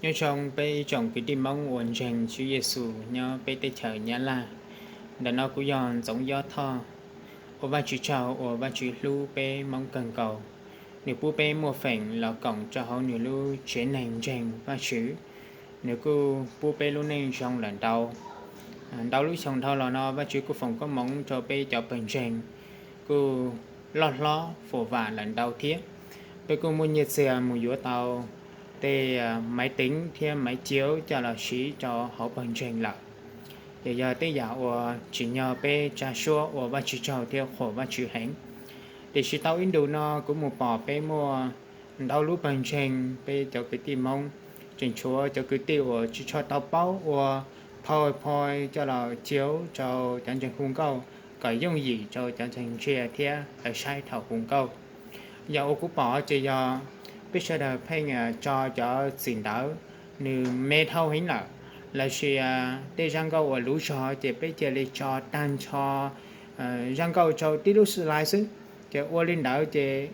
Nyob zoo peb ib tsoom kwv tij Hmoob uas ntseeg Tswv Yexus nyob peb teb chaws Nyab Laj. Ntawm no kuv yog Ntxoov Yob Thoj. Ua Vajtswv tsaug uas Vajtswv hlub peb Hmoob kawg nkaus, nws pub peb muaj feem los koom rau hauv nws lub tsev neeg ntseeg Vajtswv. Nws kuj pub peb lub neej zoo lawm ntau. Ntau lub xyoo dhau los no Vajtswv kuj foom koob hmoov rau peb cov pawg ntseeg kuj loj hlob fuam vam lawm ntau thiab. Peb kuj muaj nyiaj txiag mus yuav tau tej maiv teev thiab maiv ciav coj los siv rau hauv pawg ntseeg lawm. Ces yog tej yam uas tsim nyog peb tsa suab ua Vajtswv tsaug thiab qhuas Vajtswv heev. Tiam sis tau ib ntus no kuv mus pom peb muaj ntau lub pawg ntseeg, peb cov kwv tij Hmoob tseem tshuav cov kwv tij uas tsis tshua tau paub ua PowerPoint coj los ciav rau cov ntseeg hu nkauj kom yooj yim rau cov ntseeg ntsia thiab lawv saib thaum hu nkauj. Yam uas kuv pom ces yog peb sawv daws pheej tso cov txim ntawv nws me dhau heev lawm, lossis tej zaj nkauj uas luv zog ces peb cia li tso tag nrho zaj nkauj rau tib lub slide xwb. Ces ua li ntawd ces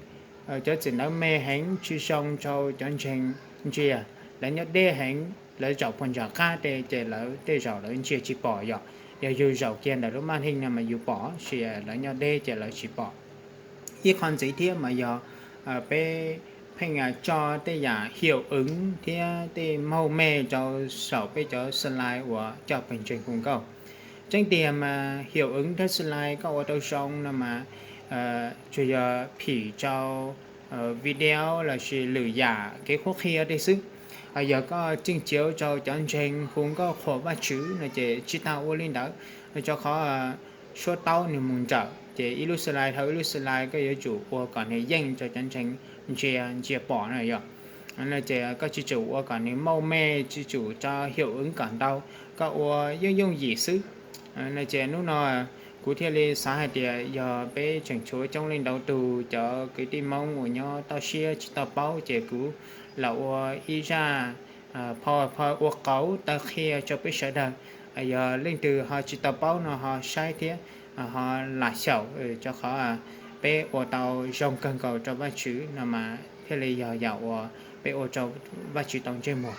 cov txim ntawv me heev tsis zoo rau cov ntseeg ntsia. Lawv nyob deb heev, lawv zaum puag nram qab ces lawv tej zaum lawv ntsia tsis pom, yog, yog yus zaum kiag ntawm lub maj neej no mas yus pom, tiam sis lawv nyob deb ces lawv tsis pom. Ib qho ntxiv thiab mas yog peb pheej tso tej yam hiaum wv thiab tej mauj me rau saum peb cov slide uas coj pawg ntseeg hu nkauj. Tseeb tiag mas hiaum wv thiab slide koj ua tau zoo no mas tsuas yog phim rau video lossis lwm yam kev qhuab qhia tej xwb. Yog koj tseem ciav rau cov ntseeg hu nkauj qhuas Vajtswv no ces tsis tas ua li ntawd, rau qhov suab taub nws mus nrawm ces ib lub slide dhau ib lub slide koj yuav tsum ua kom nws yeej rau cov ntseeg ntsia ntsia pom no yog. Ces koj tsis tsum ua kom nws mauj me, tsis tsum tso hiaum wv kom ntau, koj ua yooj yooj yim xwb. No ces hnub no kuv thiaj li xav hais tias yog peb tseem tshuav coob leej ntau tus cov kwv tij Hmoob uas nyob toj siab tsis tau paub ces kuv los ua ib zaj PowerPoint ua qauv taw qhia rau peb sawv daws. Yog leej twg ho tsis tau paub no ho saib thiab ho lam xyaum, rau qhov peb ua tau zoo kawg nkaus rau Vajtswv no mas thiaj li yog yam uas peb ua rau Vajtswv tau ntsej muag.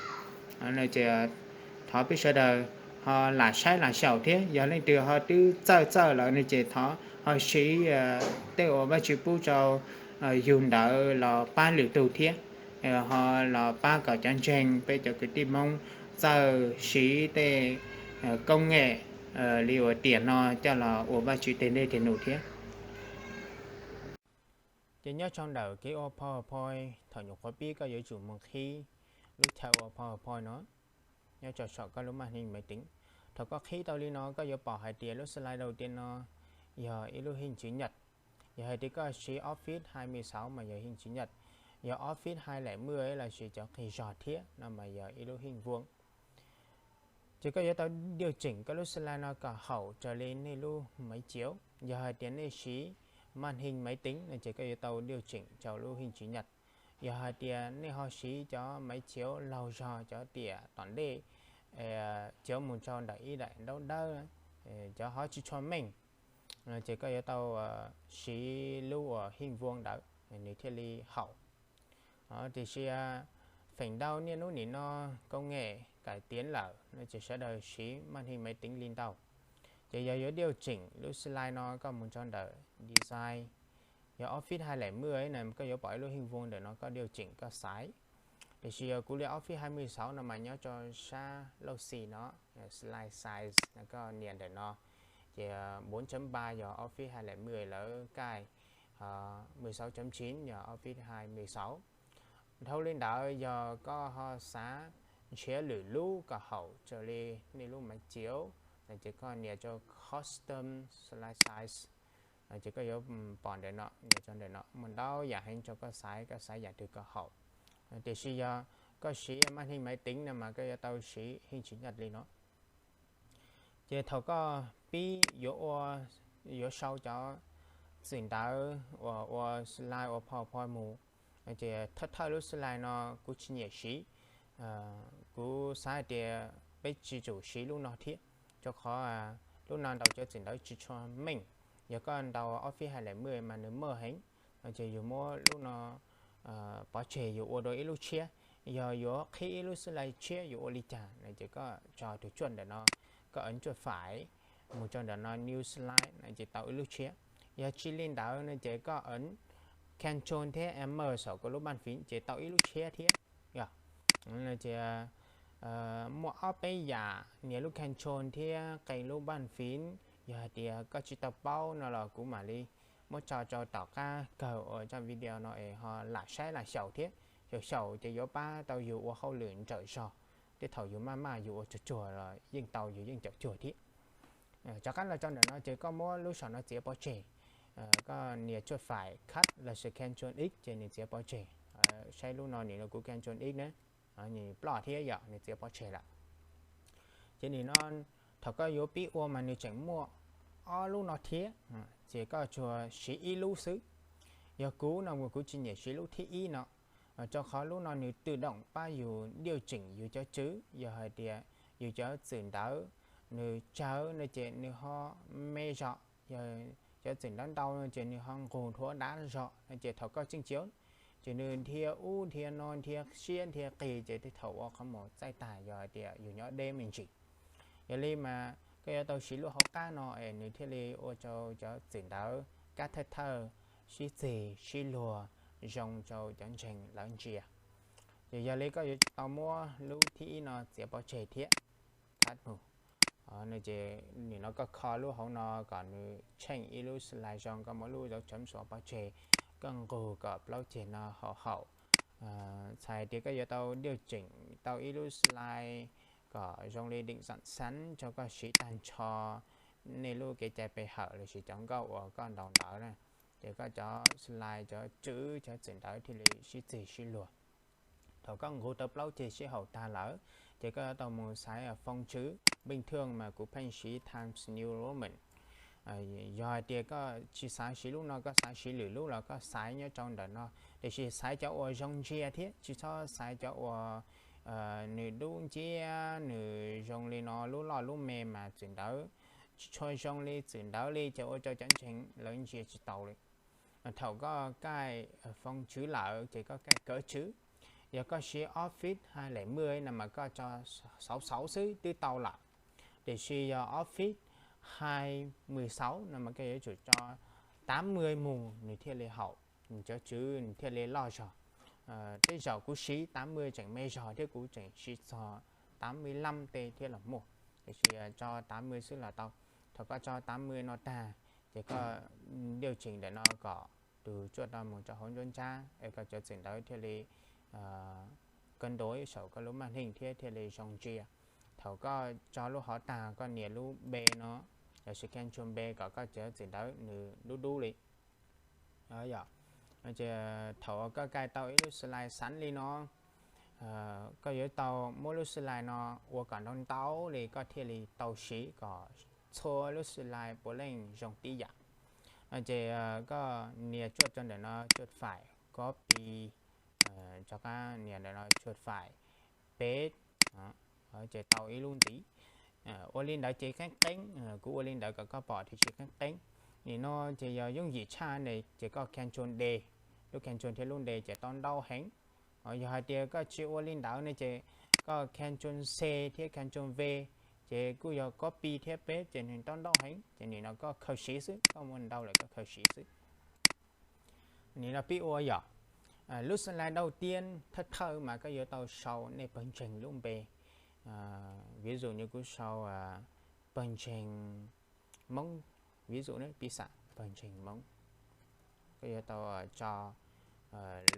Ces thov peb sawv daws ho lam saib lam xyaum thiab, yog leej twg ho twb txawj txawj lawm no ces thov ho siv tej uas Vajtswv pub rau yus ntawd los pab lwm tus thiab, ho los pab kom cov ntseeg peb cov kwv tij Hmoob txawj siv tej koob mem li uas tiam no coj los ua Vajtswv teg dej teg num thiab. Ces nyob rau ntawm kev ua PowerPoint, thaum nyuam qhuav pib koj yuav tsum mus qhib lub chaw ua PowerPoint no nyob rau saum koj lub maj neej maiv teev. Thaum koj qhib tau li no koj yuav pom hais tias lub slide đầu tiên no yog ib lub hình chữ nhật. Yog hais tias koj siv Office hai mươi sáu mas yog hình chữ nhật, yog Office hai lẻ mười lossis cov qis zog thiab no mas yog ib lub hình vuông. Ces koj yuav tau điều chỉnh koj lub slide no kom haum raws li nej lub máy chiếu. Yog hais tias nej siv màn hình máy tính no ces koj yuav tau điều chỉnh rau lub hình chữ nhật. Yog hais tias nej ho siv cov máy chiếu laug zog cov tiam tom ntej, chiếu mus rau ntawm ib daim ntaub dawb, cov ho tsis tshua meej, ces koj yuav tau siv lub uas hình vuông ntawd nws thiaj li haum. Tiam sis feem ntau niaj hnub nim no công nghệ cải tiến lawm no ces sawv daws siv màn hình máy tính li ntau. Ces yog yuav điều chỉnh lub slide no koj mus rau ntawm design, yog Office hai lẻ mười no koj yuav pom ib lub hình vuông ntawm no koj điều chỉnh koj size. Tiam sis yog kuv li Office hai mươi sáu no mas nyob rau sab lauj xis no, slide size no koj nias ntawm no, ces bốn chấm ba yog Office hai lẻ mười lawv cài, mười sáu chấm chín yog Office hai mươi sáu. Dhau li ntawd yog koj ho xav nrhiav lwm lub kom haum raws li nej lub máy chiếu no ces koj nias rau custom slide size. Ces koj yuav pom ntawm no, nias rau ntawm no muaj ntau yam heev rau koj size, koj size yam twg kom haum. Tiam sis yog koj siv màn hình máy tính no mas koj yuav tau siv hình chữ nhật li no. Ces thaum koj pib yuav ua, yuav sau cov txim ntawv uas ua slide ua PowerPoint mus, ces thawj thawj lub slide no kuv tsis nyiam siv. Kuv xav hais tias peb tsis tsum siv lub no thiab, rau qhov lub no ntaus cov txim ntawv tsis tshua meej. Yog koj ntaus Office hai lẻ mười mas nws maj heev, ces yus muab lub no pov tseg yus ua dua ib lub tshiab, Yog yuav qhib ib lub slide tshiab yuav ua li cas no ces koj tso tus cuaj ntawm no, koj ấn chuaj phải mus rau ntawm no new slide no ces tau ib lub tshiab. Yog tsis li ntawd no ces koj ấn Ctrl thiab M saum koj lub bàn phím ces tau ib lub tshiab thiab. Yog ces muaj ob peb yam nias lub Ctrl thiab qee lub bàn phím. Yog hais tias koj tsis tau paub no los kuv mam li muab tso rau tom qab kawg uas zaj video no es ho lam saib lam xyaum thiab. Xyaum xyaum ces yuav pab tau yus ua hauj lwm nrawm zog. Tej thaum yus maj maj yus ua tsuag tsuag los yeej tau, yus yeej caum cuag thiab. Rov qab los rau ntawm no ces koj muab lub saum no txiav pov tseg, koj nias chuaj phải cắt lossis Ctrl X ces nws txiav pov tseg. Saib lub no nim no kuv Ctrl X na, nws ploj thiab yom, nws txiav pov tseg lawm. Ces nim no thaum koj yuav pib ua mas nws tseem muaj ob lub no thiab, ces koj tsuas siv ib lub xwb. Yog kuv no kuv tsis nyiam siv lub thib ib no, rau qhov lub no nws tự động pab yus điều chỉnh yus cov chữ, yog hais tias yus cov txwm ntawv nws tsawg no ces nws ho me zog, yog cov txwm ntawv ntau no ces nws ho nqug nthuav dav zog no ces thaum koj tseem cia ces nws dhia ub dhia no dhia siab dhia qis ces tej thaum ua qhov muag txaij tag yog hais tias yus nyob deb me ntsis. Yog li mas koj yuav tau siv lub hauv qab no es nws thiaj li ua rau cov txwm ntawv kab thawj thawj sib txig sib luag zoo rau cov ntseeg lawv ntsia. Ces yog li koj yuav tau muab lub thib ib no txiav pov tseg thiab, cắt mus. Ces nim no koj kho lub hauv no kom nws tsheej ib lub slide zoo, koj muab lub dấu chấm xuav pov tseg, koj nqug kom plaub ceg no haum haum. Txhais tias koj yuav tau điều chỉnh tau ib lub slide kom zoo li định dạng sẵn rau koj siv tag nrho nej lub kev cai pe hawm lossis cov nkauj uas koj ntaus ntawv na. Ces koj cov slide, cov chữ, cov txwm ntawv thiaj li sib txig sib luag. Thaum koj nqug tau plaub ceg sib haum tag lawm, ces koj yuav tau mus xaiv phone chữ. Bình thường mas kuv pheej siv Times New Roman. Yog hais tias koj tsis xav siv lub no, koj xav siv lwm lub los koj xaiv nyob rau ntawm no, tiam sis xaiv cov uas zoo ntsia thiab, tsis txhob xaiv cov uas nws dub nciab, nws zoo li no lub loj lub me mas txwm ntawv tsis tshua zoo li txwm ntawv li ces ua rau cov ntseeg lawv ntsia tsis taus li. Thaum koj kaij phone chữ lawm ces koj kaij cớ chữ. Yog koj siv Office hai lẻ mười no mas koj tso sáu sáu xwb twb tau lawm. Tiam sis yog Office hai mười sáu no mas koj yuav tsum tso tám mươi mus nws thiaj li haum, nws cov chữ nws thiaj li loj zog. Tej zaum kuv siv tám mươi tseem me zog thiab kuv tseem siv txog tám mươi lăm tej thiab los muaj, tiam sis tso tám mươi xwb los tau. Thaum koj tso tám mươi no tag, ces koj điều chỉnh ntawm no kom tus cuaj no mus rau hauv nruab nrab es koj cov txwm ntawv thiaj li cân đối saum koj lub màn hình thiab thiaj li zoo ntsia. Thaum koj tso lub hov tag koj nias lub B no, lossis Ctrl B kom koj cov txwm ntawv nws dub dub li. Yog, ces thaum koj kaij tau ib lub slide sẵn li no, koj yuav tau muab lub slide no ua kom ntau ntau li koj thiaj li tau siv kom txhua lub slide puav leej zoo tib yam. Ces koj nias cuaj rau ntawm no, chuaj phải, copy, rov qab nias ntawm no, chuaj phải, paste, ces tau ib lub ntxiv. Ua li ntawd ces qeeb qeeb, kuv ua li ntawd kom koj pom tiam sis qeeb qeeb. Nim no ces yog yooj yim tshaj ne ces koj Ctrl D, lub Ctrl thiab lub D ces tau ntau heev. Yog hais tias koj tsis ua li ntawd ne ces koj Ctrl C thiab Ctrl V, ces kuj yog copy thiab paste ces nws tau ntau heev. Ces nim no koj khaws siv xwb, koj muaj ntau lawm koj khaws siv xwb. Nim no pib ua yom. Lub slide đầu tiên thawj thawj mas koj yuav tau sau nej pawg ntseeg lub npe. Ví dụ như kuv sau pawg ntseeg Hmoob, ví dụ ne, pib xam pawg ntseeg Hmoob. Koj yuav tau tso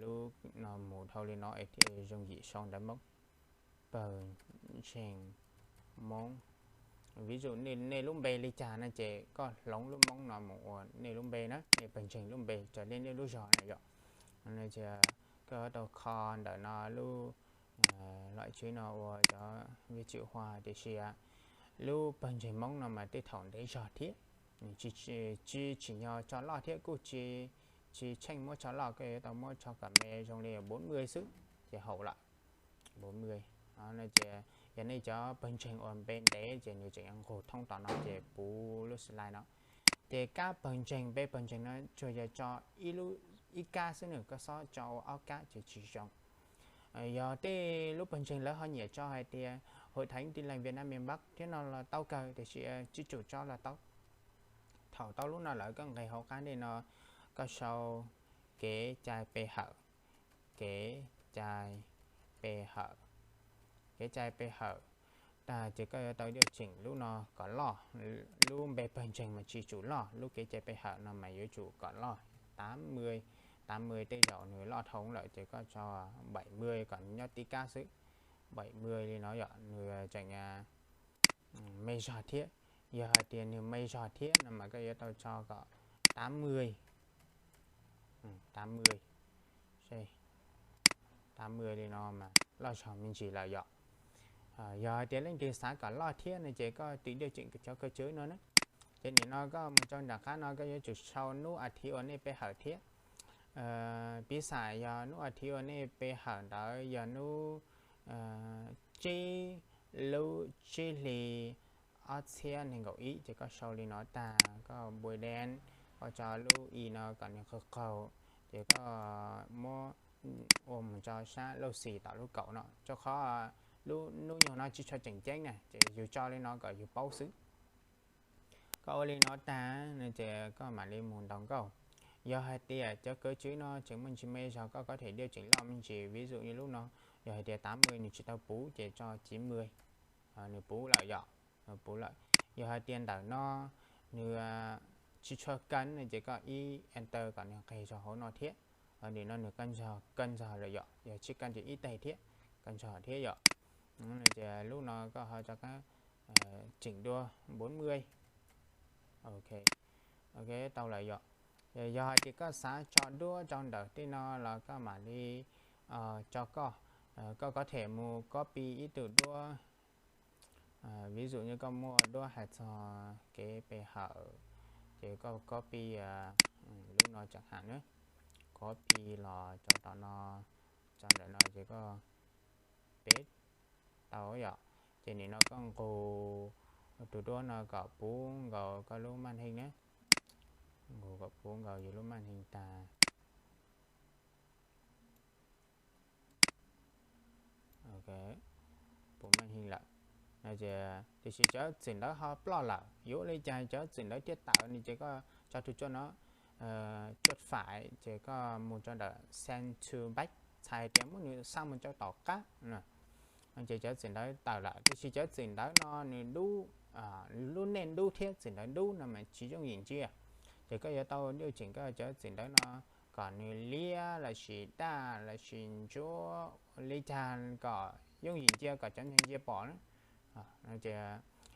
lub no mus dhau li no es thiaj zoo yim sau ntawv Hmoob. Pawg ntseeg Hmoob. Ví dụ nej lub npe li cas no ces koj hloov lub Hmoob no mus ua nej lub npe na, nej pawg ntseeg lub npe raws li nej lub zog na yom. Koj yuav tau kho ntawm no lub lom tswb no ua cov vij chữ hoa tiam sis lub pawg ntseeg Hmoob no mas tej thaum ntev zog thiab, tsis tsim nyog tso loj thiab kuj tsis tsheej muab tso loj, koj yuav tau muab tso kom me zoo li bốn mươi xwb ces haum lawm. Bốn mươi. Ces yog nej cov pawg ntseeg uas npe ntev ces nws tseem yuav nqug thoob tom no ces puv lub slide no. Ces kab pawg ntseeg, npe pawg ntseeg no tsuas yog tso ib kab xwb nws, koj xob tso ua ob kab ces tsis zoo. Yog tej lub pawg ntseeg lawv ho nyiam tso hais tias Hội Thánh Tin Lành Việt Nam miền Bắc thiab no los tau kawg, tiam sis tsis tsum tso los tau. Thaum tau lub no lawm koj nqis hauv qab dej no, koj sau kev cai pe hawm, kev cai pe hawm, kev cai pe hawm tag ces koj yuav tau điều chỉnh lub no kom loj. Lub npe pawg ntseeg mas tsis tsum loj, lub kev cai pe hawm no mas yuav tsum kom loj. Tám mươi, tám mươi tej zaum nws loj dhau lawm ces koj tso bảy mươi kom nws nyob tib kab xwb. Bảy mươi li no yom, nws tseem me zog thiab. Yog hais tias nws me zog thiab no mas koj yuav tau tso kom tám mươi, tám mươi, tám mươi li no mas loj zog me ntsis lawm yom. Yog hais tias leej twg xav kom loj thiab no ces koj tiv điều chỉnh cov kab tswb no na. Ces nim no koj mus rau nram qab no koj yuav tsum sau hnub a thiv uas nej pe hawm thiab. Piv xam yog hnub a thiv uas nej pe hawm ntawd yog hnub tsib lub tsib hli ob txhiab nees nkaum ib ces koj sau li no tag, koj npuaj dev, koj tso lub i no kom nws qaug qaug, ces koj muab ua mus rau sab lub xis tom lub kaum no, rau qhov lub hnub nyoog no tsis tshua tseem ceeb na, ces yus tso li no kom yus paub xwb. Koj ua li no tag no ces koj mam li mus ntaus nkauj. Yog hais tias cov kab tswb no tseem muaj ntsis me zog koj có thể điều chỉnh loj me ntsis, ví dụ như lub no, yog hais tias tám mươi nws tsis tau puv ces tso chín mươi, nws puv lawm yom, puv lawm. Yog hais tias ntawm no nws tsis tshua kab no ces koj ib enter kom nws nqes zog hauv no thiab. Nim no nws kab ntxog, kab ntxog lawm yom, yog tsis kab ces ib teg thiab, kab ntxog thiab yom. Ces lub no koj ho rov qab chỉnh dua bốn mươi. Ok, ok, tau lawm yom. Yog hais tias koj xav tso duab rau ntawm tej no los koj mam li tso koj. Koj có thể mus copy ib tug duab, ví dụ như koj muaj duab hais txog kev pe hawm, ces koj copy lub no chẳng hạn na, copy los rau tom no, rau ntawm no ces koj paste tau yom. Ces nim no koj nqus tus duab no kom puv nkaus koj lub màn hình na, nqus kom puv nkaus yus lub màn hình tag. Ok, puv màn hình lawm. Tiam sis cov txwm ntawv ho ploj lawm, yuav ua li cas cov txwm ntawv thiaj tawm no ces koj tso tus cuaj no, cuaj phải ces koj mus rau ntawm send to back, txhais tias muab nws xa mus rau tom qab. Ces cov txwm ntawv tawm lawm, tiam sis cov txwm ntawv no nws dub, lub name dub thiab txwm ntawv dub no mas tsis yooj yim ntsia. Ces koj yuav tau điều chỉnh koj cov txwm ntawv no kom nws liab lossis daj lossis ntsuab li cas kom yooj yim ntsia kom cov ntseeg ntsia pom na.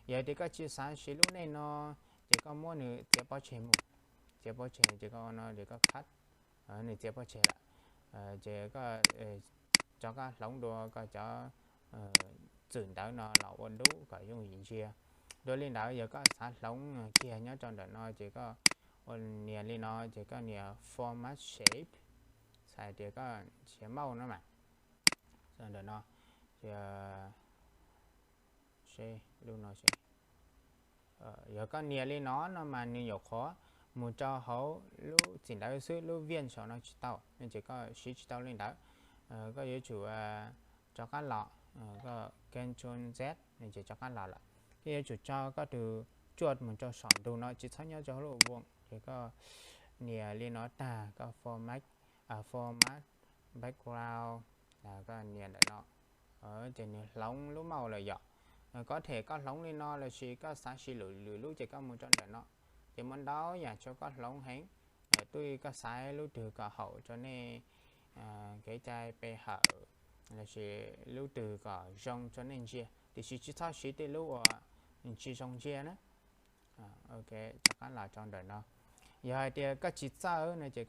Yog tias koj tsis xav siv lub name no ces koj muab nws txiav pov tseg mus, txiav pov tseg ces koj ua no ces koj cut, nws txiav pov tseg lawm. Ces koj rov qab hloov dua koj cov txwm ntawv no los ua dub kom yooj yim ntsia. Dua li ntawd yog koj xav hloov kiag nyob rau ntawm no ces koj ua nias li no ces koj nias format shape, txhais tias koj nrhiav mouse no mas, ntawm no, ces lub no, yog koj nias li no no mas nws nyuam qhuav mus rau hauv lub txim ntawv xwb, lub viaj saum no tsis tau no ces koj siv tsis tau li ntawd. Koj yuav tsum rov qab los, koj Ctrl Z no ces rov qab los lawm. Koj yuav tsum tso koj tus cuaj mus rau saum ntug no, tsis txhob nyob rau hauv lub voos, ces koj nias li no tag koj format, format background, koj nias ntawm no, ces nws hloov lub mouse lawm yom. Có thể koj hloov li no lossis koj xav siv lwm lub ces koj mus rau ntawm no. Ces muaj ntau yam rau koj hloov heev, twb koj xaiv lub twg kom haum rau nej kev cai pe hawm lossis lub twg kom zoo rau nej ntsia, tiam sis tsis txhob siv tej lub uas tsis zoo ntsia na. Ok, rov qab los rau ntawm no. Yog hais tias koj tsis txawj no ces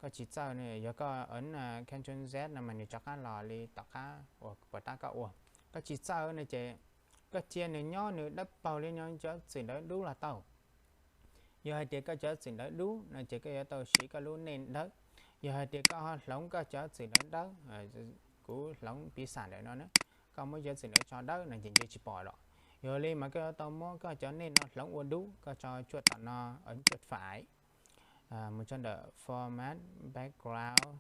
koj tsis txawj, yog koj ấn Ctrl Z no mas nws rov qab los li tom qab uas puas tab koj ua. Koj tsis txawj no ces koj cia nws nyob nws dawb paug li no, cov txwm ntawv dub los tau. Yog hais tias koj cov txwm ntawv dub no ces koj yuav tau siv koj lub name dawb. Yog hais tias koj ho hloov koj cov txwm ntawv dawb, kuv hloov piv xam ntawm no na, koj muab cov txwm ntawv tso dawb no ces ntshe tsis pom lawm. Yog li mas koj yuav tau muab koj cov name no hloov ua dub, koj tso cuaj tom no, ấn chuột phải, mus rau ntawm format background,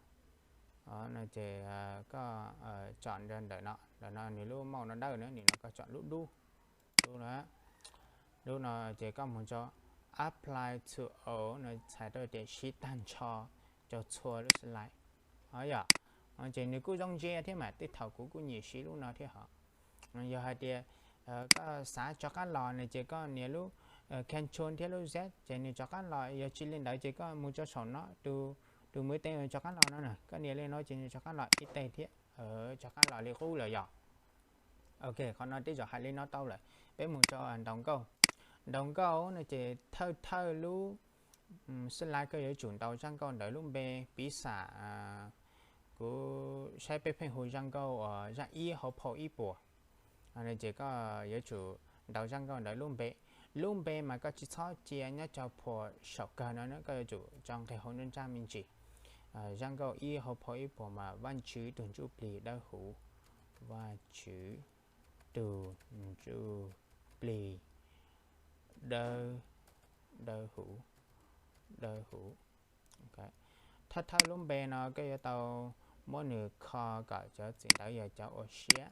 No ces koj tsom ntawm no, ntawm no nws lub mauj no dawb na, nim no koj tsom lub dub, lub no, lub no ces koj mus rau apply to all no, txhais tau tias siv tag nrho rau txhua lub slide. Yog, ces nws kuj zoo ntsia thiab mas tej thaum kuv kuj nyiam siv lub no thiab hos. Yog hais tias koj xav rov qab los no ces koj nias lub control thiab lub Z ces nws rov qab los, yog tsis li ntawd ces koj mus rau saum no, tus mws tees rov qab los no na, koj nias li no ces nws rov qab los ib teg thiab, rov qab los li qub lawm yog. Ok, qhov no twb zaum hais li no tau lawm, peb mus rau ntaus nkauj. Ntaus nkauj no ces thawj thawj lub slide koj yuav tsum ntaus zaj nkauj ntawd lub npe, piv xam kuv saib peb pheej hu zaj nkauj uas zaj ib hauv phau ib puas, ces koj yuav tsum ntaus zaj nkauj ntawd lub npe. Lub npe mas koj tsis txhob cia nyob rau phau saum kawg no, koj yuav tsum tso nqes hauv nruab nrab me ntsis. Zaj nkauj ib hauv phau ib puas mas Vajtswv tus ntsuj plig dawb huv, Vajtswv tus ntsuj plig dawb, dawb huv, dawb huv. Thawj thawj lub npe no koj yuav tau muab nws kho kom cov txim ntawv yog cov ua siab,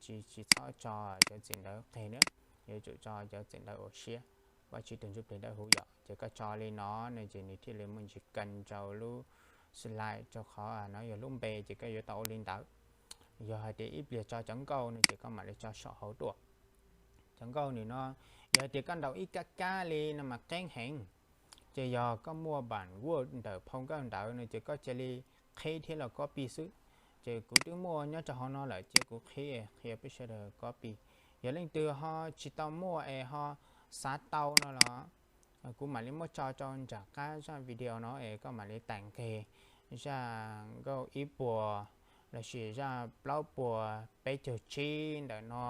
tsis txhob tso cov txim ntawv qeg na, yuav tsum tso cov txim ntawv ua siab. Vajtswv tus ntsuj plig dawb huv yom, ces koj tso li no no ces nws thiaj li muaj ntsis kee rau lub slide, rau qhov no yog lub npe ces koj yuav tau ua li ntawd. Yog hais tias ib pliag tso cov nkauj no ces koj mam li tso saum hauv tuaj. Cov nkauj nim no yog hais tias koj ntaus ib kab kab li no mas qeeb heev. Ces yog koj muaj bản Word ntawm phau nkauj ntawd no ces koj cia li qhib thiab los copy xwb. Ces kuv twb muaj nyob rau hauv no lawm ces kuv qhib qhia peb sawv daws copy. Yog leej twg ho tsis tau muaj es ho xav tau no los kuv mam li muab tso rau nram qab zaj video no es koj mam li tải nqes zaj nkauj ib puas lossis zaj plaub puas peb caug tsib ntawm no,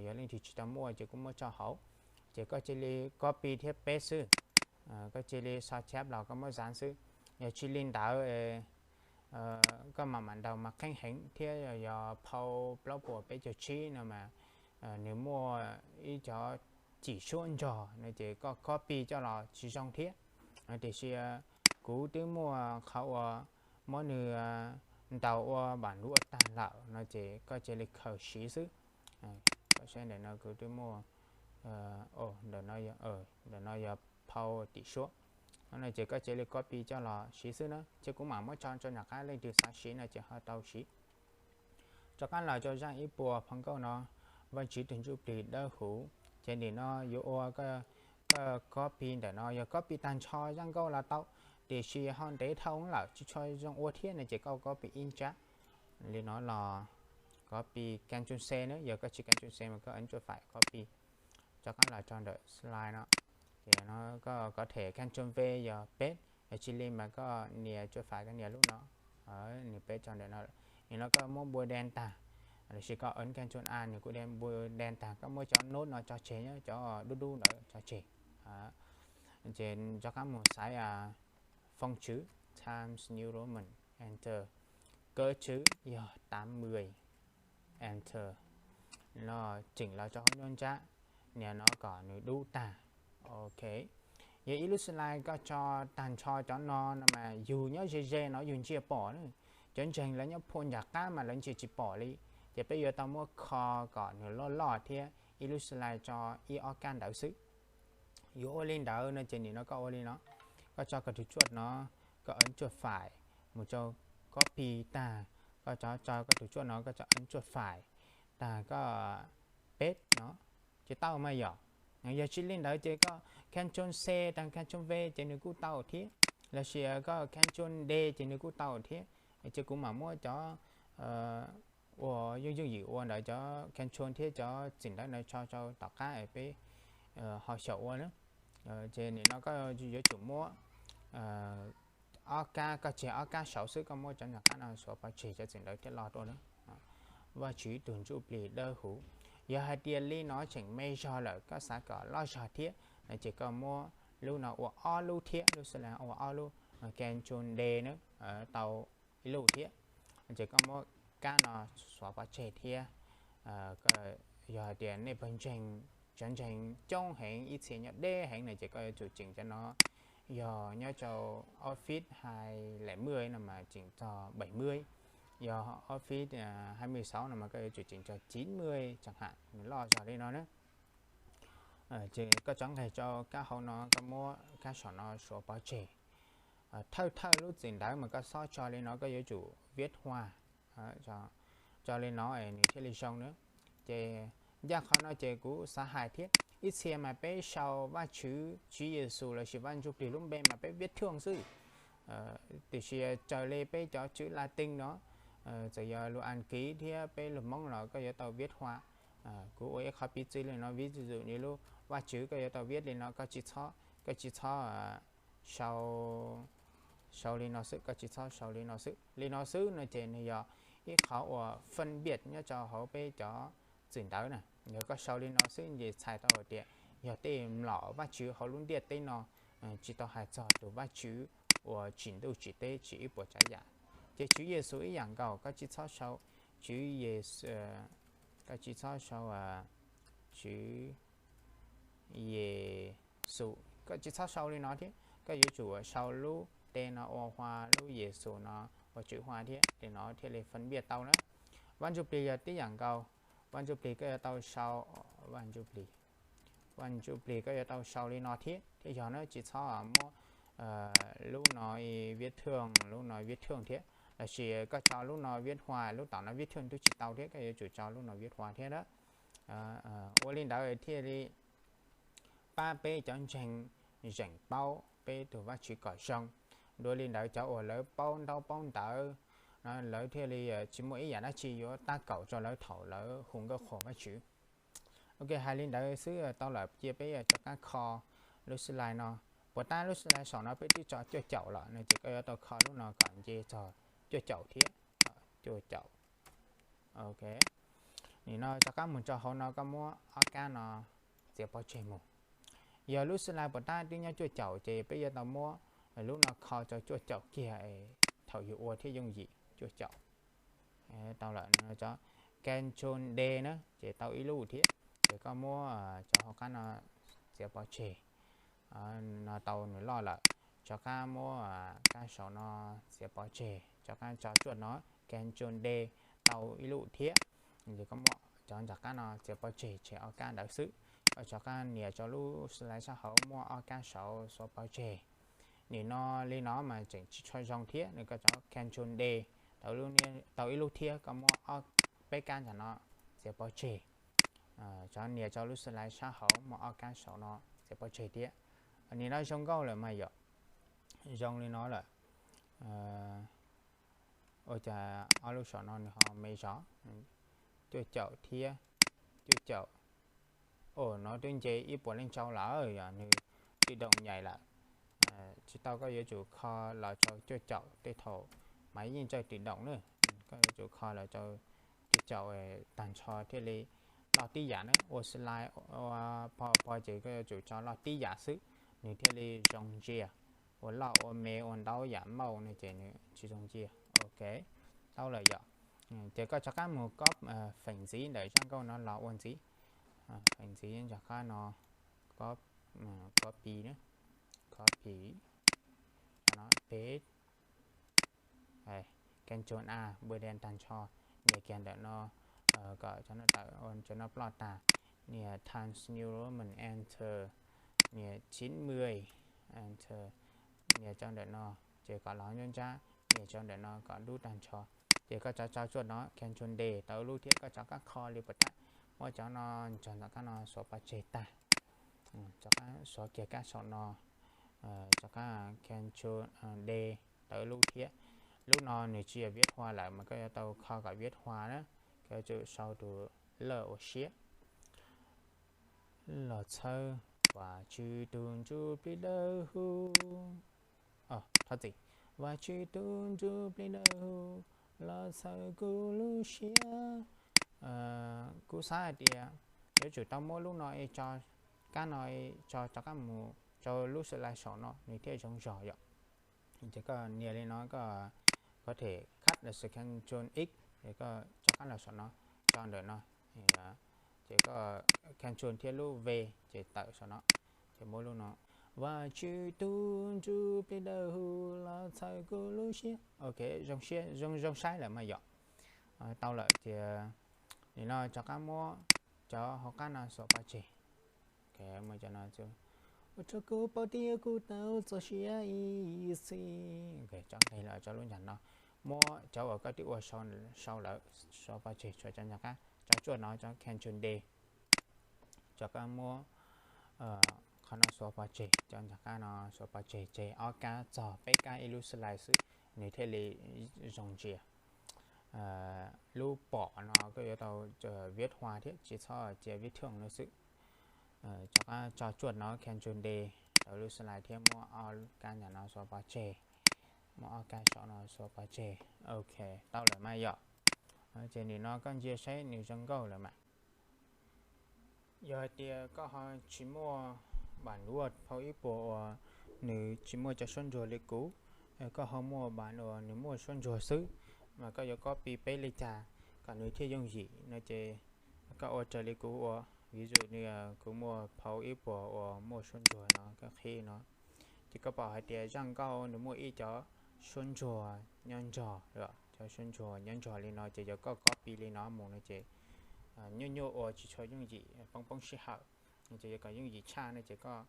yog leej twg tsis tau muaj ces kuv muab tso hauv. Ces koj cia li copy thiab paste xwb. Koj cia li so chép los koj muab dán xwb. Yog tsis li ntawd koj mam mam ntaus mas qeeb heev thiab yog phau plaub puas peb caug tsib no mas nws muaj ib cov cim suab nrog no ces koj copy coj los tsis zoo thiab. Tiam sis kuv twb muaj qhov uas muab nws ntaus ua bản Word tag lawm no ces koj cia li khaws siv xwb. Koj saib ntawm no kuv twb muaj, ntawm no yog phau cim suab no ces koj cia li copy coj los siv xwb na, ces kuv mam muab tso rau nram qab, leej twg xav siv no ces ho tau siv. Rov qab los rau zaj ib puas phau nkauj no, Vajtswv tus ntsuj plig dawb huv. Ces nim no yuav ua koj copy ntawm no, yog copy tag nrho zaj nkauj los tau, tiam sis ho ntev dhau lawm tsis tshua zoo ua thiab no ces koj copy ib ntsab li no los, copy Ctrl C na, yog koj tsis Ctrl C mas koj ấn chuột phải copy. Rov qab los rau ntawm slide no, ces no koj có thể Ctrl V yog paste, yog tsis li mas koj nias chuột phải koj nias lub no, nws paste rau ntawm no. Nim no koj muab npua đen tag, lossis koj ấn Ctrl A nws kuj đen, npua đen tag, koj muab cov nốt no tso tseg, cov dub dub ntawd tso tseg. Ces rov qab mus xaiv phông chữ Times New Roman, Enter. Cớ chữ yog tám mươi, Enter. Los tseem los rau hauv nruab nrab, nim no kom nws dub tag. Ok. Yog ib lub slide koj tso tag nrho cov no no mas yus nyob ze ze no yus ntsia pom na. Cov ntseeg lawv nyob phua nram qab mas lawv ntsia tsis pom li. Ces peb yuav tau muab kho kom nws loj loj thiab ib lub slide tso ib ob kab ntawd xwb. Yuav ua li ntawd no ces nim no koj ua li no, koj tso koj tus cuaj no, koj ấn chuột phải mus rau copy tag, koj tso tso koj tus cuaj no koj tso ấn chuột phải tag koj paste no, ces tau mas yom. Yog tsis li ntawd ces koj Ctrl C tag Ctrl V ces nws kuj tau thiab, lossis koj Ctrl D ces nws kuj tau thiab. Ces kuv mam muab cov uas yooj yooj yim ua ntawd, cov Ctrl thiab cov txim ntawv ntawd tso rau tom qab es peb ho xyaum ua na. Ces nim no koj yuav tsum muab ob kab, koj tseg ob kab saud xwb, koj muab cov nram qab no xuav pov tseg cov txim ntawv thiaj loj tuaj na. Vajtswv tus ntsuj plig dawb huv. Yog hais tias li no tseem me zog lawm koj xav kom loj zog thiab no ces koj muab lub no ua ob lub thiab, lub xwb ua ob lub, Ctrl D na, tau ib lub thiab. Ces koj muab kab no xuav pov tseg thiab. Yog hais tias nej pawg ntseeg, cov ntseeg coob heev, ib txhia nyob deb heev no ces koj yuav tsum tseem cov no yog nyob rau Office hai lẻ mười no mas tseem txog bảy mươi, yog Office hai mươi sáu no mas koj yuav tsum tseem txog chín mươi chẳng hạn, nws loj zog li no na. Ces koj tso nqes rau kab hauv no, koj muab kab saum no suav pov tseg. Thawj thawj lub txim ntawv mas koj xob tso li no, koj yuav tsum viết hoa tso li no es nws thiaj li zoo na. Ces ncaj qhov no ces kuv xav hais thiab, ib txhia mas peb sau Vajtswv, Tswv Yexus lossis Vaj Ntsujplig lub npe mas peb viết Thượng xwb. Tiam sis raws li peb cov chữ Latin no, txawm yog lus Askiv thiab peb lus Hmoob los koj yuav tau viết hoa. Kuv ua ib qho piv txwv li no, ví dụ như lub Vajtswv koj yuav tau viết li no, koj tsis txhob, koj tsis txhob sau, sau li no xwb, koj tsis txhob sau li no xwb. Li no xwb no ces nws yog ib qhov uas phân biệt nyob rau hauv peb cov txim ntawv na. Yog koj sau li no xwb ces txhais tau hais tias yog tej mlom Vajtswv hauv lub ntiaj teb no, tsis tau hais txog tus Vajtswv uas tsim ntuj tsim teb tsim ib puas tsav yam. Ces Tswv Yexus ib yam nkaus, koj tsis txhob sau Tswv Yexus, koj tsis txhob sau Tswv Yexus, koj tsis txhob sau li no thiab, koj yuav tsum sau lub T no ua hoa, lub Yexus no ua tswv hoa thiab, li no thiaj li phân biệt tau na. Vaj Ntsujplig yog tib yam nkaus, Vaj Ntsujplig koj yuav tau sau, Vaj Ntsujplig, Vaj Ntsujplig koj yuav tau sau li no thiab, thiab yog na, tsis txhob muab lub no viết Thượng, lub no viết Thượng thiab, lossis koj tso lub no viết hoa, lub tom no viết Thượng twb tsis tau thiab, koj yuav tsum tso lub no viết hoa thiab na. Ua li ntawd thiaj li pab peb cov ntseeg zeem paub peb tus Vajtswv kom zoo. Dua li ntawd cov uas lawv paub ntaub paub ntawv, lawv thiaj li tsis muaj ib yam dab tsi yuav tab kaum rau lawv thaum lawv hu nkauj qhuas Vajtswv. Ok, hais li ntawd xwb tau lawm, cia peb rov qab kho lub slide no. Puas tab lub slide saum no peb twb tso cuaj caum lawm no ces koj yuav tau kho lub no kom nce txog cuaj caum thiab. Cuaj caum. Ok. Nim no rov qab mus rau hauv no, koj muab ob kab no txiav pov tseg mus. Yog lub slide puas tab twb nyob cuaj caum ces peb yuav tau muab lub no kho rau cuaj caum kiag, thaum yus ua thiaj yooj yim. Cuaj caum. Tau lawm, Control D na ces tau ib lub thiab. Ces koj muab rau hauv qab no txiav pov tseg. No tau nws loj lawm, rov qab muab kab saum no txiav pov tseg, rov qab tso cuaj no, Control D, tau ib lub thiab. Ces koj muab cov nram qab no txiav pov tseg, tseg ob kab ntawd xwb. Koj rov qab nias rau lub slide sab hauv muaj ob kab saud xuav pov tseg. Nim no li no mas tseem tsis tshua zoo thiab, nws koj cov Control D tau ib lub thiab, koj muab ob, peb kab ntawm no txiav pov tseg. Cov nias rau lub slide sab hauv muaj ob kab saud no txiav pov tseg thiab. Nim no zoo nkauj lawm mas yom, zoo li no lawm. Ua cas ob lub saum no nws ho me zog? Cuaj caum thiab cuaj caum. Ua no twb nce ib puas leej tsau lawm, yog nws tự động nhảy lawm. Tsis tau, koj yuav tsum kho los rau cuaj caum, tej thaum mas yeej ntsawj tự động na. Koj yuav tsum kho los rau cuaj caum tag nrho thiaj li loj tib yam na. Ua slide, ua PowerPoint ces koj yuav tsum tso loj tib yam xwb, nws thiaj li zoo ntsia. Ua loj ua me ua ntau yam mauj no ces nws tsis zoo ntsia. Ok, tau lawm yom. Ces koj rov qab mus copy feem ntxiv ntawm zaj nkauj no los ua ntxiv. Feem ntxiv rov qab no, copy, copy, paste, Control A, npua den tag nrho, nias kiag ntawm no kom cov no tawm, cov no ploj tag, nias Times New Roman Enter, nias chín mươi, Enter, nias rau ntawm no, ces kom los nruab nrab, nias rau ntawm no kom dub tag nrho. Ces koj rov tso cuaj no, Control D tau ib lub thiab, koj rov qab kho li puas tab, muab cov no tso ntawm kab no xuav pov tseg tag. Rov qab xuav kiag kab saum no, rov qab Control D tau ib lub thiab. Lub no nws tsis yog viết hoa lawm mas koj yuav tau kho kom viết hoa na. Koj yuav tsum sau tus L ua siab. Los txhawb Vajtswv tus ntsuj plig dawb huv. Thov txim, Vajtswv tus ntsuj plig dawb huv, los txhawb kuv lub siab. Kuv xav hais tias yuav tsum tau muab lub no tso, kab no tso rov qab mus rau lub slide saum no nws thiaj zoo zog yom. Ces koj nias li no, koj có thể cut the Control X, ces koj rov qab los saum no, tso ntawm no, ces koj Control thiab lub V, ces tawm saum no, ces muab lub no. Vajtswv tug ntsuj plig dawb huv los txhawb kuv lub siab. Ok, zoo siab, zoo zoo saib lawm mas yom. Tau lawm ces nim no rov qab muab cov hauv qab no xuas pov tseg. Ua rau kuv paub tias kuv tau txoj sia ib txhis. Tso nqe los rau lub ncag no, muab cov uas koj twb ua sau lawm xuas pov tseg, tshuav cov ncag qab, tso tsuaj no, tso Ctrl D. Rov qab muab qhov no xuas pov tseg, cov ncag qab no xuas pov tseg, tseg ob kab txog peb kab ib lub slide xwb nws thiaj li zoo ntsia. Lub pom no koj yuav tau viv thua thiab tsis txhob cia viv thoo no xwb. Rov qab tso tsuaj no Ctrl D rau lub slide thiab muab ob kab ncag no xuas pov tseg, muab ob kab saum no xuas pov tseg. Ok, tau lawm mas yom. Ces nim no koj ntsia saib nws zoo nkauj lawm mas. Yog hais tias koj ho tsis muaj bản đồ phau ib puas uas nws tsis muaj cov suab ntsuag li kuv, koj ho muaj bản đồ uas nws muaj suab ntsuag xwb, mas koj yuav copy paste li cas kom nws thiaj yooj yim no ces koj ua raws li kuv ua. Ví dụ như kuv muaj phau ib puas uas muaj suab ntsuag no, koj qhib no, ces koj pom hais tias zaj nkauj nws muaj ib cov suab ntsuag nyob nrog, cov suab ntsuag nyob nrog li no ces yog koj copy li no mus no ces nyuaj nyuaj ua tsis tshua yooj yim, poob poob sij hawm. Ces yuav kom yooj yim tshaj no ces koj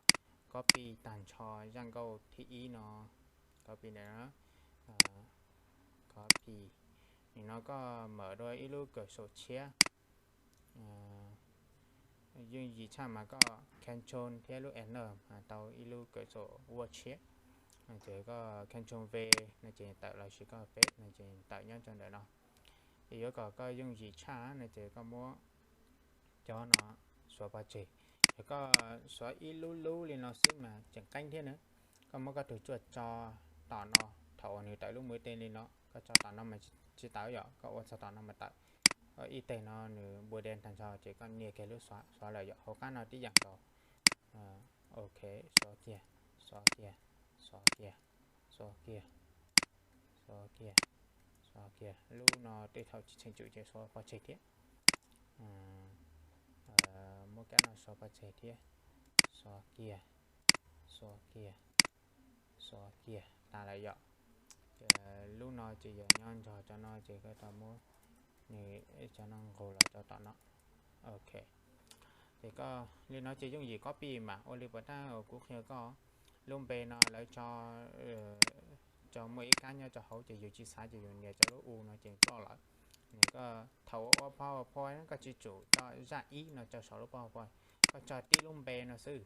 copy tag nrho zaj nkauj thib ib no, copy ntawm no, copy. Nim no koj mawm dua ib lub kawm saum tshiab, yooj yim tshaj mas koj Ctrl thiab lub Enter tau ib lub kawm saum vuaj tshiab. Ces koj Ctrl V no ces tawm los sis koj peb no ces tawm nyob rau ntawm no. Es yuav kom koj yooj yim tshaj no ces koj muab cov no xuas pov tseg. Yog koj xuas ib lub lub li no xwb mas tseem qeeb thiab na. Koj muab koj tus tsuaj tso tom no, thaum uas nws tawm lub mũi tên li no, koj tso tom no mas tsis tawm yom, koj ua txog tom no mas tawm. Koj ib teg no nws npua de tag nrho ces koj nias kiag lub xóa lawm yom, hauv qab no tib yam nkaus. Ok, xóa kiag, xóa kiag, xóa kiag, xóa kiag, xóa kiag, xóa kiag. Lub no tej thaum tsis tseem tsum ces xuas pov tseg thiab. Muab kab no xuas pov tseg thiab, xuas kiag, xuas kiag, xuas kiag tas lawm yom. Lub no ces yog nyob nrog cov no ces koj tau muab nws cov no nqus los rau tom no. Ok, ces koj li no ces yooj yim copy mas ua li puas tab uas kuv qhia koj. Lub npe no lawv tso, tso muaj ib kab nyob rau hauv ces yus tsis xav ces yus nias rau lub U no ces ploj lawm. Koj thaum ua PowerPoint koj tsis tsum tso zaj ib no rau saum lub PowerPoint, koj tso tib lub npe no xwb.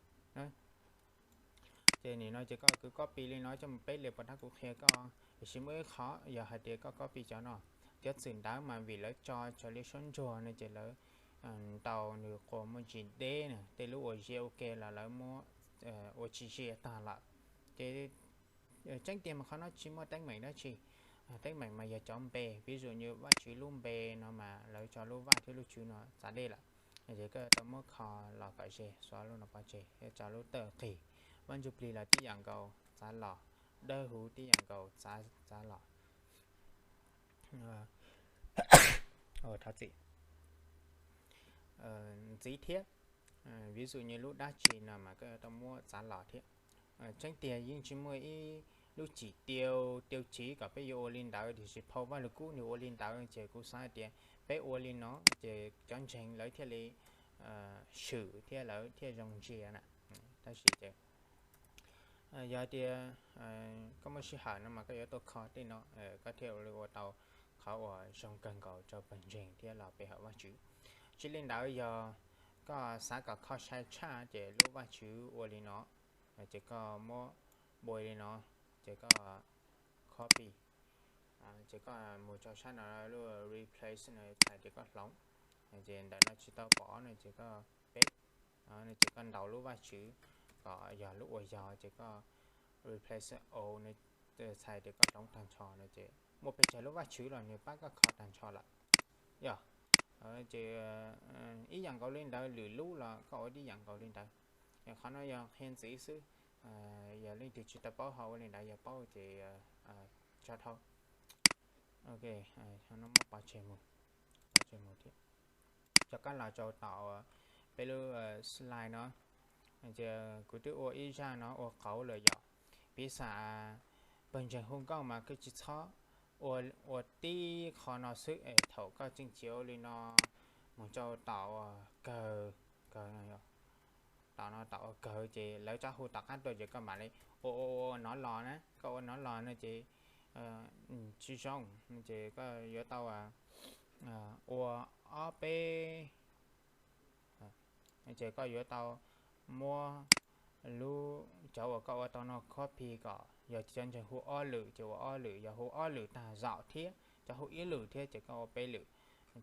Ces nim no ces koj kwv copy li no coj mus paste li puas tab kuv qhia koj. Tiam sis muaj ib qho yog hais tias koj copy cov no, cov txwm ntawd mas vim lawv tso raws li suab ntsuag no ces lawv ntaus nws quas muaj ntsis deb na, tej lub uas ze ua ke los lawv muab ua tsis ze tag lawm. Ces tseeb tiag mas qhov no tsis muaj teeb meem dab tsi. Teeb meem mas yog cov npe, ví dụ như Vajtswv lub npe no mas lawv tso lub Vaj thiab lub Tswv no txav deb lawm. Ces koj tau muab kho los kom ze, xóa lub no pov tseg thiab tso lub tawm qis. Vaj Ntsuj Plig los tib yam nkaus txav los, dawb huv tib yam nkaus txav los. Thov txim. Ntxiv thiab, ví dụ như lub dab tsi no mas koj yuav tau muab txav los thiab. Tseeb tiag yeej tsis muaj ib lub chỉ tiêu, tiêu chí kom peb yuav ua li ntawd, tiam sis phau Vaj Lug Kub nws ua li ntawd ces kuv xav hais tias peb ua li no ces cov ntseeg lawv thiaj li swm thiab lawv thiaj zoo ntsia na. Tab sis ces yog tias koj muaj sij hawm no mas koj yuav tuaj kho tej no, koj thiaj li ua tau qhov uas zoo kawg nkaus rau pawg ntseeg thiab los pe hawm Vajtswv. Tsis li ntawd yog koj xav kom kho sai tshaj ces lub Vajtswv ua li no, ces koj muab npua li no, ces koj copy, ces koj mus rau sab no lub replace no txhais tias koj hloov, ces ntawm no tsis tau pom no ces koj peb, no ces koj ntaus lub Vajtswv kom yog lub uas yog ces koj replace all no txhais tias koj hloov tag nrho no ces muaj pes tsawg lub Vajtswv los nws pab koj kho tag nrho lawm. Yog ces ib yam nkaus li ntawd, lwm lub los koj ua ib yam nkaus li ntawd. Qhov no yog qhia ntxiv xwb, yog leej twg tsis tau paub ho ua li ntawd, yog paub ces tso dhau. Ok, no muab pov tseg mus, pov tseg mus thiab. Rov qab los rau tom peb lub slide no, Ces kuv twb ua ib zaj no ua qauv lawm yom. Piv xam pawg ntseeg hu nkauj mas koj tsis txhob ua, ua tib qho no xwb es thaum koj tseem chiav li no mus rau tom uas kawg, kawg no, tom no tom uas kawg ces lawv txhob hu tom qab tuaj ces koj mam li ua ua ua nov los na, koj ua nov los no ces tsis zoo, ces koj yuav tau ua ob peb ces koj yuav tau muab lub, cov uas koj ua tau no copy kom yog cov ntseeg hu ob lwm ces ua ob lwm, yog hu ob lwm tag zaum thiab cov hu ib lwm thiab ces koj ua peb lwm.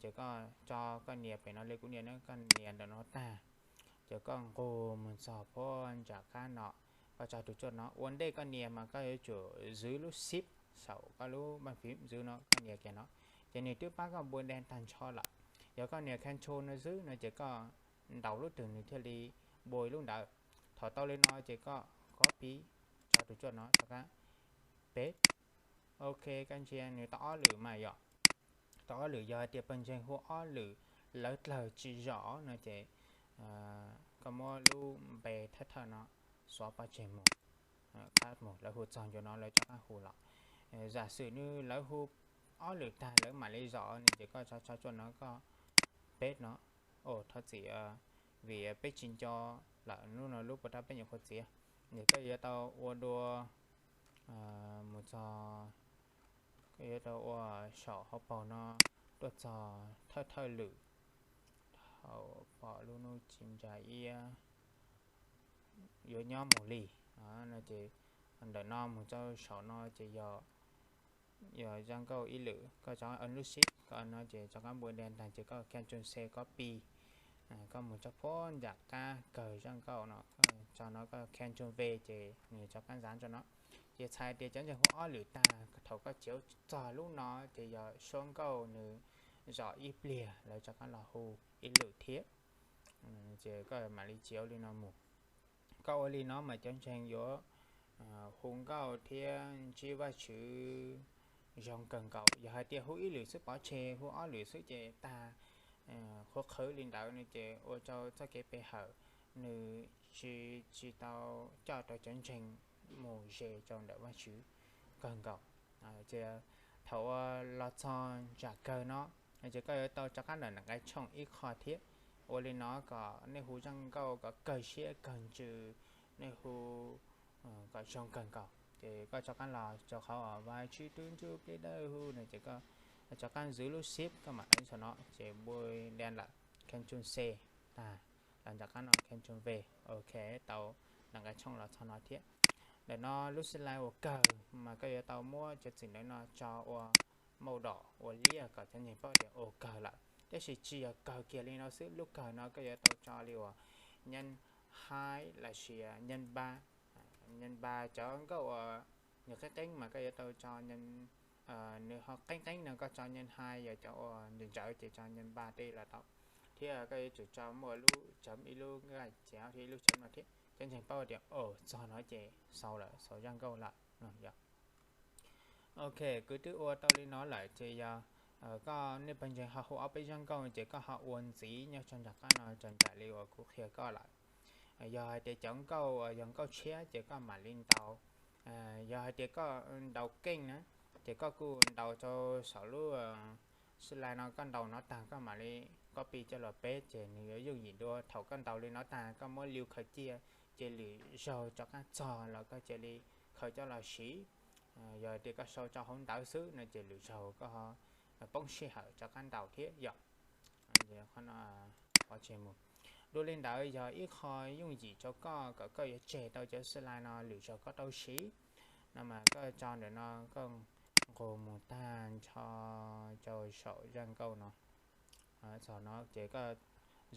Ces koj tso koj nias pem no li kuv nias no, koj nias ntawm no tag, ces koj nqug mus txog puag nram qab no, koj tso tus tshuaj no. Ua ntej koj nias mas koj yuav tsum zwv lub shift saum koj lub npaj fim zwv no, koj nias kiag no, ces nws twb pab koj npua de tag nrho lawm. Yog koj nias control no xwb no ces koj ntaus lub twg nws thiaj li npua lub ntawd. Thaum tau li no ces koj copy, tso tus tshuaj no rov qab paste. Ok, koj ntsia nws tau ob lwm mas yom. Tau ob lwm, yog hais tias pawg ntseeg hu ob lwm lawv dlawg tsis zom no ces koj muab lub npe thawj thawj no xuav pov tseg mus, qab mus lawv hu txog ncua no lawv rov qab hu los. Zam xwm nws lawv hu ob lwm tag lawv mam li zom no ces koj tso tso tshuaj no koj paste no. Thov txim, vim peb tsis nco lawm, lub no lub puas rau peb nyuam qhuav txiav. Ces koj yuav tau ua dua mus txog, koj yuav tau ua saum hauv paus no tuaj txog thawj thawj lwm, thaum pom lub hnub tsis ntsa iab yuav nyob mus li no ces ntawm no mus rau saum no ces yog, yog zaj nkauj ib lwm, koj tso lub shift koj no ces rov qab npua de tag ces koj control C copy, koj mus rau puag nram qab kawg zaj nkauj no, koj tso no koj control V ces nws rov qab ntxav rau no. Ces txhais tias cov ntseeg hu ob lwm tag thaum koj chiav txog lub no ces yog suab nkauj nws zom ib pliag lawv rov qab los hu ib lwm thiab. Ces koj mam li chiav li no mus. Koj ua li no mas cov ntseeg yuav hu nkauj thiab ntsib Vajtswv zoo kawg nkaus. Yog hais tias hu ib lwm xwb pov tseg, hu ob lwm xwb ces tag, qhuav qhwv li ntawd no ces ua rau txoj kev pe hawm nws tsis, tsis tau coj rau cov ntseeg mus ze rau ntawm Vajtswv kawg nkaus. Ces thaum uas los txog ntsam kawg no ces koj yuav tau rov qab ntawm nqe tshooj ib qho thiab. Ua li no kom nej hu zaj nkauj kom kawg siab kawg ntsws, nej hu kom zoo kawg nkaus. Ces koj rov qab los rau qhov uas Vajtswv tus ntsuj plig dawb huv no ces koj rov qab zwv lub shift koj mam li txog no ces npua de lawm, control C tag, los nram qab no control V. Ok, tau nqe tshooj los txog no thiab. Ntawm no lub slide uas kawg mas koj yuav tau muab cov txim ntawm no tso ua mauj dom ua liaj kom cov ntseeg paub tias ua kawg lawm. Tab sis tsis yog kawg kiag li no xwb, lub kawg no koj yuav tau tso li uas nyeej haib los sis nyeej npab. Nyeej npab cov nkauj uas nws qeeb qeeb mas koj yuav tau tso, nws ho qeeb qeeb no koj tso nyeej haib, yog cov uas ntsawv ntsawv ces tso nyeej npab tej los tau. Thiab koj yuav tsum tso muaj lub chấm, ib lub nqaij cev thiab ib lub chấm no thiab cov ntseeg paub tias txog no ces xaus lawm, xaus zaj nkauj lawm. Ok, kuv twb ua tau li no lawm ces yog koj, nej pawg ntseeg ho hu ob peb zaj nkauj ces koj ho ua ntxiv nyob rau nram qab no raws nraim li uas kuv qhia koj lawm. Yog hais tias cov nkauj yog nkauj tshiab ces koj mam li ntaus. Yog hais tias koj ntaus keej na, ces koj kuj ntaus rau saum lub slide no, koj ntaus no tag koj mam li copy coj los paste ces nws yuav yooj yim dua. Thaum koj ntaus li no tag koj muab liu khaws cia, ces lwm zaug rov qab txog los koj cia li khaws coj los siv. Yog tias koj sau rau hauv ntawv xwb no ces lwm zaug koj poob sij hawm rov qab ntaus thiab yom. Qhov no pov tseg mus. Dua li ntawd yog ib qho yooj yim rau koj kom koj yuav tseg tau cov slide no lwm zaug koj tau siv. No mas koj tso ntawm no, koj nqus mus tag nrho rau saum zaj nkauj no. Txog no ces koj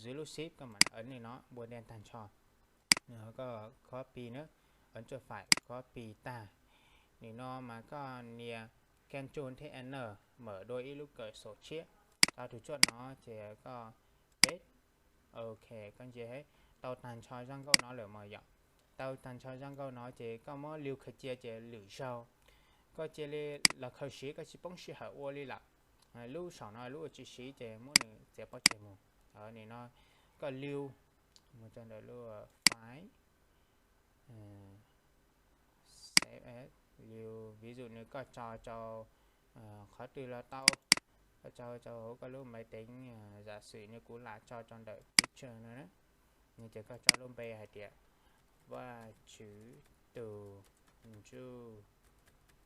zwv lub shift koj mam li ấn li no npua de tag nrho. Koj copy na, ấn chuột phải copy tag. Nim no mas koj nias Ctrl thiab Enter, mở dua ib lub kawm xauv tshiab. Tso tus tshuaj no ces koj paste. Ok, koj ntsia, tau tag nrho zaj nkauj no lawm mas yom. Tau tag nrho zaj nkauj no ces koj muab liu khaws cia ces lwm zaug koj cia li los khaws siv, koj tsis poob sij hawm ua li lawm. Lub saum no lub ua tsis siv ces muab nws txiav pov tseg mus. Nim no koj liu mus rau ntawm lub file, save as, ví dụ nws koj tso rau qhov twg los tau, koj tso rau hauv koj lub máy tính, giả sử như kuv lam tso rau ntawm picture no na, ces koj tso lub npe hais tias Vaj Tswv tus ntsuj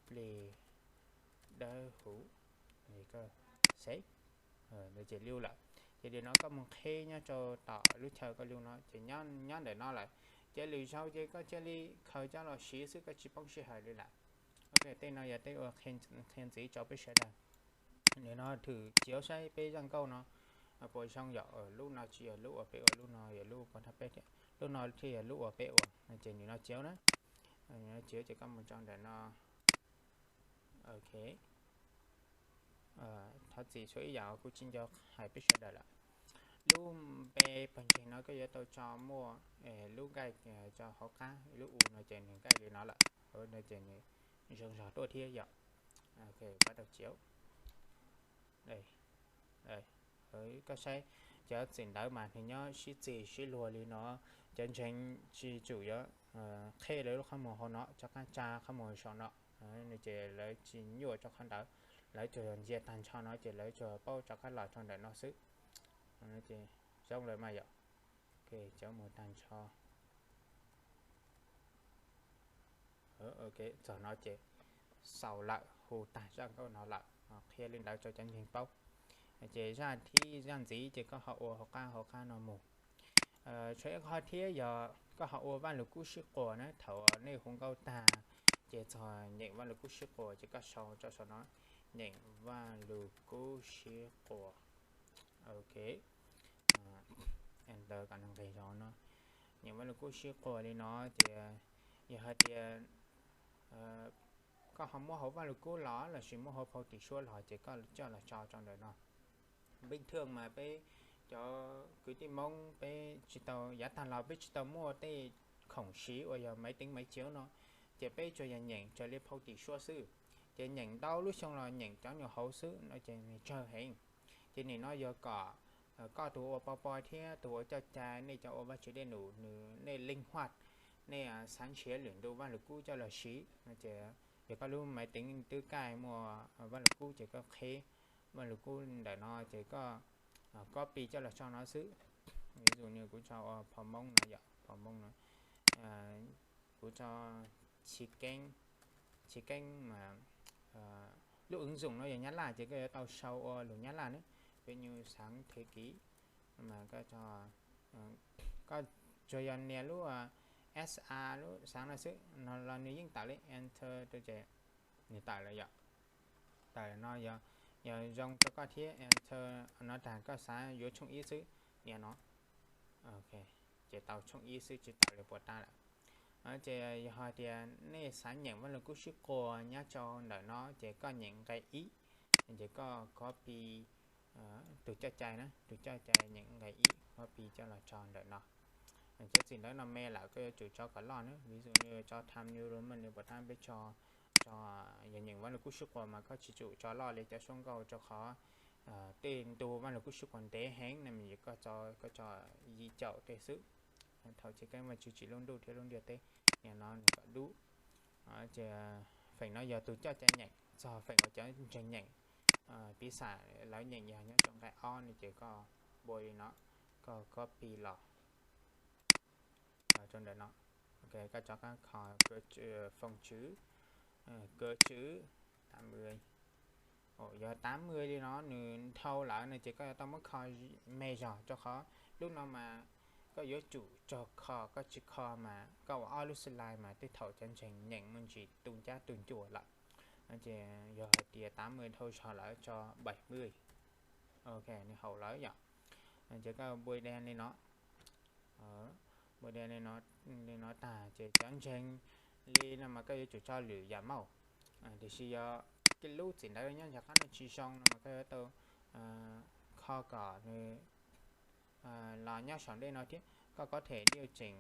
plig dawb huv, save, ces lub lawm. Ces nim no koj mus qhib nyob rau tom lub chaw koj lub no ces nyob ntawm no lawm. Ces lwm zaus ces koj cia li khaws coj los siv xwb, koj tsis poob sij hawm li lawm. Ok, tej no yog tej uas qhia ntxiv rau peb sawv daws. Nim no thwm txiav saib peb zaj nkauj no puas zoo yom. Lub no tsis yog lub uas peb ua, lub no yog lub pov thawj peb thiab, lub no thiaj yog lub uas peb ua. Ces nim no txiav na, nim no txiav ces koj mus rau ntawm no. Ok, thov txim txhua ib yam kuv tsis nco hais peb sawv daws lawm. Lub npe pawg ntseeg no koj yuav tau tso muaj lub nkaij rau hauv qab, lub u no ces nws nkaij li no lawm, no ces nws zoo zog tuaj thiab yom. Pab tau txiav. Koj saib cov txim ntawv mas nws nyob sib txig sib luag li no, cov ntseeg tsis tsum yuav qheb lawv lub qhov muag hauv no rov qab tsa qhov muag saum no, no ces lawv tsis nyuaj rau qhov ntawd, lawv tsuas yog ntsia tag nrho no ces lawv tsuas paub rov qab los rau ntawm no xwb. Ces zoo lawm mas yom. Ok, cov mus tag nrho. Ok, txog no ces xaus lawm, hu tag zaj nkauj no lawm, qhia li ntawd rau cov ntseeg paub. Ces zaj thib zaj ntxiv ces koj ho ua hauv qab hauv qab no mus. Tshuav ib qho thiab yog koj ho ua Vaj Lug Kub Sib Quas na, thaum nej hu nkauj tag ces txog nyeem Vaj Lug Kub Sib Quas ces koj sau rau saum no, nyeem Vaj Lug Kub Sib Quas. Ok, enter kom nws nqis zog no. Nyeem Vaj Lug Kub Sib Quas li no ces yog hais tias koj ho muab hauv Vaj Lug Kub los lossis muab hauv phau Tim Suab los ces koj coj los tso rau ntawm no. Bình thường mas peb cov kwv tij Hmoob peb tsis tau, yav tag los peb tsis tau muaj tej khoom siv uas yog máy tính máy chiếu no, ces peb tsuas yog nyeem raws li phau Tim Suab xwb. Ces nyeem ntau lub xyoo los nyeem cov nyuam hauv xwb no ces nws tsawg heev. Ces nim no yog kom koj tus ua pov pob thiab tus ua coj cai, nej cov ua Vaj Tswv dej num, nws, nej linh hoạt, nej xav nrhiav lwm ntu Vaj Lug Kub coj los siv no ces yog koj lub máy tính twb kaj muaj Vaj Lug Kub ces koj qhib Vaj Lug Kub ntawm no ces koj copy coj los tso no xwb. Ví dụ như kuv tso ua phau Hmoob no yom, phau Hmoob no, kuv tso Chiv Keeb, Chiv Keeb mas lub ứng dụng no yog Nyab Laj ces koj yuav tau sau ua lus Nyab Laj ne, ví dụ như sáng thế ký, mas koj tso, koj tsuas yog nias lub sa lub xaav no xwb no los nws yeej tawm li, enter rau ces nws tawm lawm yom. Tawm no yog, yog zoo rau koj thiab, enter no tag koj xav yuav tshooj ib xwb, nias no. Ok, ces tau tshooj ib xwb tsis tawm li puas tas lawm. Ces yog hais tias nej xav nyeem Vaj Lug Kub Sib Quas nyob rau ntawm no ces koj nyeem nqe ib, ces koj copy tus coj cai na, tus coj cai nyeem nqe ib copy coj los tso ntawm no. Cov txim ntawv no me lawm koj yuav tsum tso kom loj na, ví dụ như tso Times New Roman li puas tas, peb tso, tso, yog nyeem Vaj Lug Kub Sib Quas mas koj tsis tsum tso loj li cov suab nkauj rau qhov tej ntu Vaj Lug Kub Sib Quas ntev heev no mas koj tso, koj tso yim caum tej xwb. Thaum Chiv Keeb Vajtswv Tsim Lub Ntuj thiab Lub Ntiaj Teb, nias no nws kom dub. Ces feem no yog tus coj cai nyeem, txog feem uas cov ntseeg nyeem, piv xam lawv nyeem yog nyob rau nqe ob no ces koj npua li no, koj copy los rau ntawm no. Ok, koj rov qab kho Phone Tswv, Kơ Tswv tám mươi. Yog tám mươi li no nws dhau lawm no ces koj yuav tau muab kho me zog, rau qhov lub no mas koj yuav tsum tsog kho, koj tsis kho mas koj ua ob lub slide mas tej thaum cov ntseeg nyeem me ntsis tu ncab tu ncua lawm. Ces yog hais tias tám mươi dhau zog lawm tso bảy mươi. Ok, nws haum lawm yom. Ces koj npua đen li no, npua đen li no tag ces cov ntseeg li no mas koj yuav tsum tso lwm yam mauj. Tiam sis yog koj lub txim ntawv nyob nram qab no tsis zoo no mas koj yuav tau kho kom nws los nyob saum ntej no thiab. Koj có thể điều chỉnh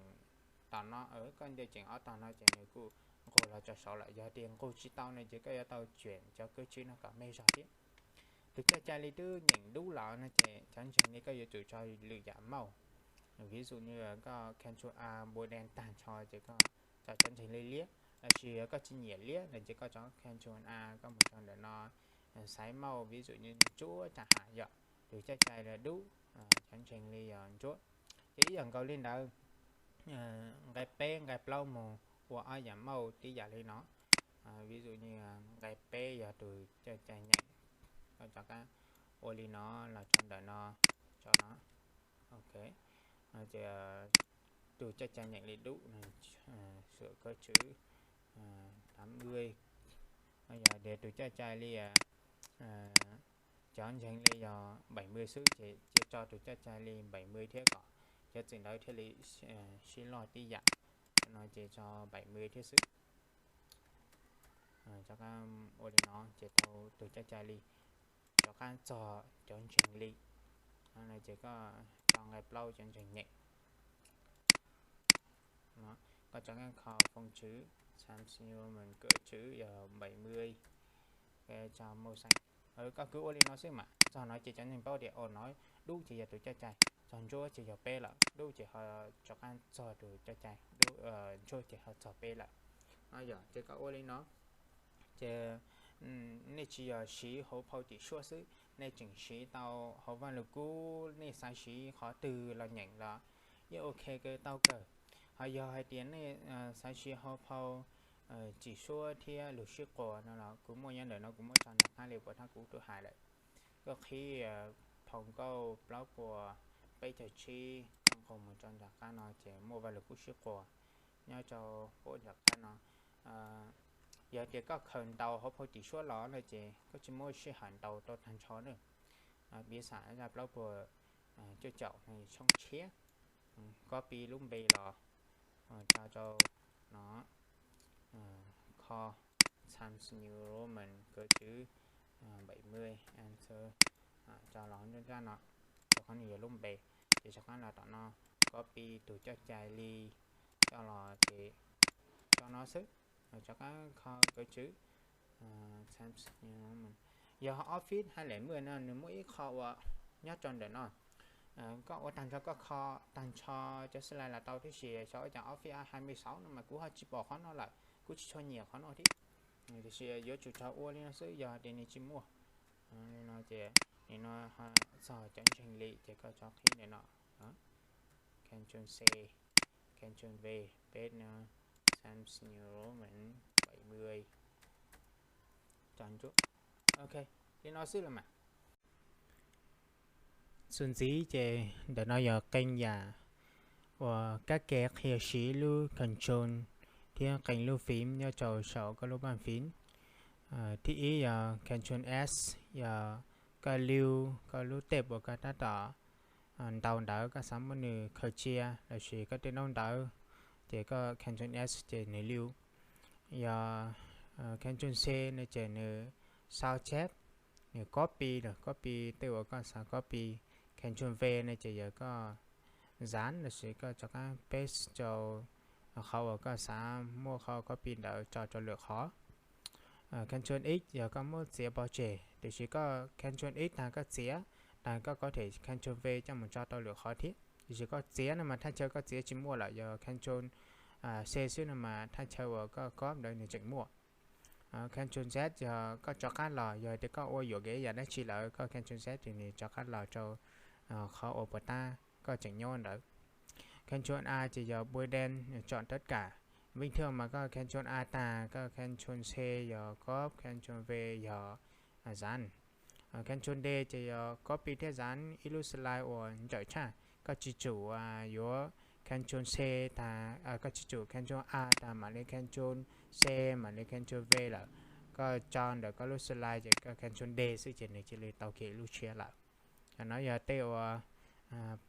tom no, koj điều chỉnh ob tom no ces nws kuj nqug los rau saud lawm. Yog tias nqug tsis tau no ces koj yuav tau chuyển cov Kơ Tswv no kom me zog thiab. Tus coj cai li twb nyeem dub los no ces cov ntseeg li koj yuav tsum tso lwm yam mauj. Ví dụ như koj Ctrl A npua dej tag nrho ces koj tso cov ntseeg li liab, lossis koj tsis nyiam liab no ces koj tso Ctrl A, koj mus tso ntawm no, xaiv mauj ví dụ như ntsuab tag ham yom, tus caj cai li dub, cov ntseeg li yog ntsuab. Ces ib yam nkaus li ntawd, nqe peb nqe plaub mus ua ob yam mauj tib yam li no. Ví dụ như nqe peb yog tus caj cai nyeem, koj rov qab ua li no los tso ntawm no, tso no. Ok, ces tus caj cai nyeem li dub, sửa格式tám mươi, yog tias tus caj cai li cov ntseeg li yog bảy mươi xwb ces cia tso tus caj cai li bảy mươi thiab kom cov txim ntawd thiaj li sib loj tib yam. Cov no ces tso bảy mươi thiab xwb. Rov qab ua li no ces tau tus caj cai li rov qab txog cov ntseeg li. Ces koj tso nqe plaub cov ntseeg nyeem. Koj tso koj kho phone chữ, Times New Roman,格式yog bảy mươi, tso màu xanh. Koj cứ ua li no xwb mas txog no ces cov ntseeg paub tias ua no dub ces yog tus caj cai, txog ntsuab ces yog peb lawm, dub ces ho rov qab txog tus caj cai, ntsuab ces ho txog peb lawm. Yog ces koj ua li no ces nej tsis yog siv hauv phau cim suab xwb, nej tseem siv tau hauv vaj lug kub, nej xav siv qhov twg los nyeem los yeej ok kawg, tau kawg. Ho yog hais tias nej xav siv hauv phau cim suab thiab lus sib quas no los kuv muaj nyob ntawm no, kuv muab tso nram qab li puas tab kuv twb hais lawm. Koj qhib phau nkauj plaub puas peb caug tsib, koj nqus mus rau nram qab no ces muaj vaj lug kub sib quas nyob rau puab nram qab no. Yog tias koj khaws ntaus hauv phau cim suab los no ces koj tsis muaj sij hawm ntaus tau tag nrho na. Piv xam zaj plaub puas cuaj caum no tshoob tshiab, copy lub npe los tso rau no, kho Times New Roman,格式bảy mươi, Enter, tso los nruab nrab no, rau qhov nws yog lub npe. Ces rov qab los tom no, copy tus coj cai li coj los ces tso no xwb. Rov qab kho 格式 Times New Roman. Yog Office hai lẻ mười no nws muaj ib qho uas nyob rau ntawm no, koj ua tag nrho koj kho tag nrho cov slide los tau, tab sis xyov ua cas Office hai mươi sáu no mas kuv ho tsis pom qhov no lawm, kuv tsis tshua nyiam qhov no thiab. Tiam sis yuav tsum tso ua li no xwb yog tias nws tsis muaj. Li no ces nim no txog cov ntseeg li ces koj tso qhib ntawm no, Ctrl C, Ctrl V, peb no, Times New Roman bảy mươi, tso ntsuab. Ok, li no xwb los mas. Txuas ntxiv ces ntawm no yog qee yam uas kab ke qhia siv lub Ctrl thiab qee lub phím nyob rau saum koj lub bàn phím. Thib ib yog Ctrl S, yog koj lưu koj lub teb uas koj tab tom ntaus ntawd, koj xav muab nws khaws cia lossis koj tej ntaub ntawv, ces koj Ctrl S ces nws lưu. Yog Ctrl C no ces nws sao chép, nws copy, copy tej uas koj xav copy. Ctrl V no ces yog koj dán lossis koj rov qab paste rau qhov uas koj xav muab qhov copy ntawd tso rau lwm qhov. Ctrl X yog koj muab txiav pov tseg, tiam sis koj Ctrl X tag koj txiav, tag koj có thể Ctrl V coj mus tso tau lwm qhov thiab. Tiam sis koj txiav no mas thaj chaw koj txiav tsis muaj lawm, yog Ctrl C xwb no mas thaj chaw uas koj copy ntawd nws tseem muaj. Ctrl Z yog koj rov qab los, yog tias koj ua yuam kev yam dab tsi lawm koj Ctrl Z ces nws rov qab los rau qhov uas puas tab koj tseem nyob ntawd. Ctrl A ces yog bôi đen, chọn tất cả. Bình thường mas koj Ctrl A tag koj Ctrl C yog copy, Ctrl V yog dán. Ctrl D ces yog copy thiab dán ib lub slide uas ntsawm tshaj. Koj tsis tsum yuav Ctrl C tag, koj tsis tsum Ctrl A tag mam li Ctrl C mam li Ctrl V lawm. Koj tso ntawm koj lub slide ces koj Ctrl D xwb ces nws cia li tau kiag ib lub tshiab lawm. No yog tej uas